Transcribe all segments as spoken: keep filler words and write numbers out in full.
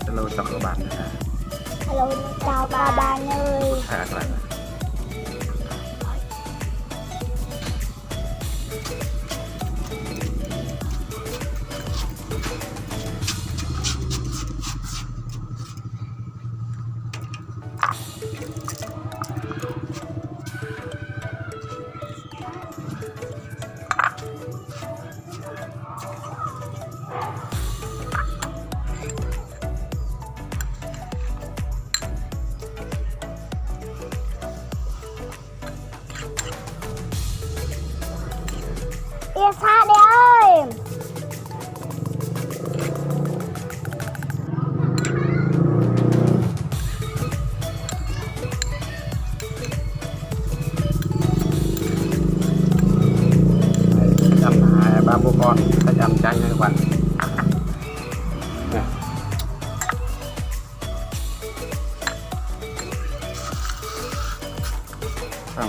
Hello, chào các bạn nha. Hello, chào các bạn ơi. Hai bạn. Ê, xa đi ơi. Chăm hai ba bố con, ta chăm chanh nha các bạn. Nè. Sao?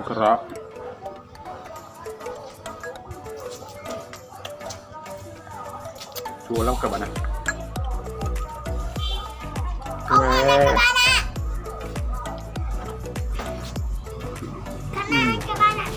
Kơt ră. Chua lắm các bạn ạ. Không ngon lắm các bạn ạ. Không ngon các bạn ạ.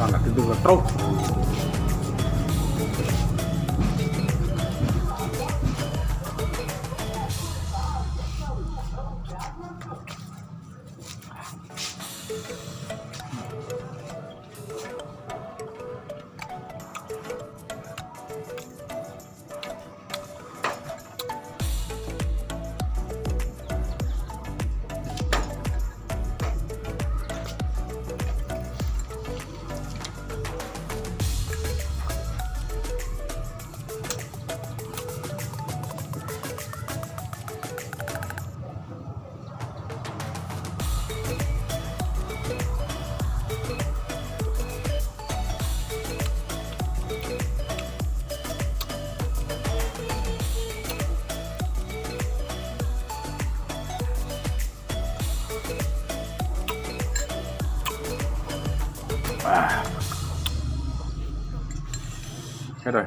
Còn là cái đường là trâu. À. Hết rồi.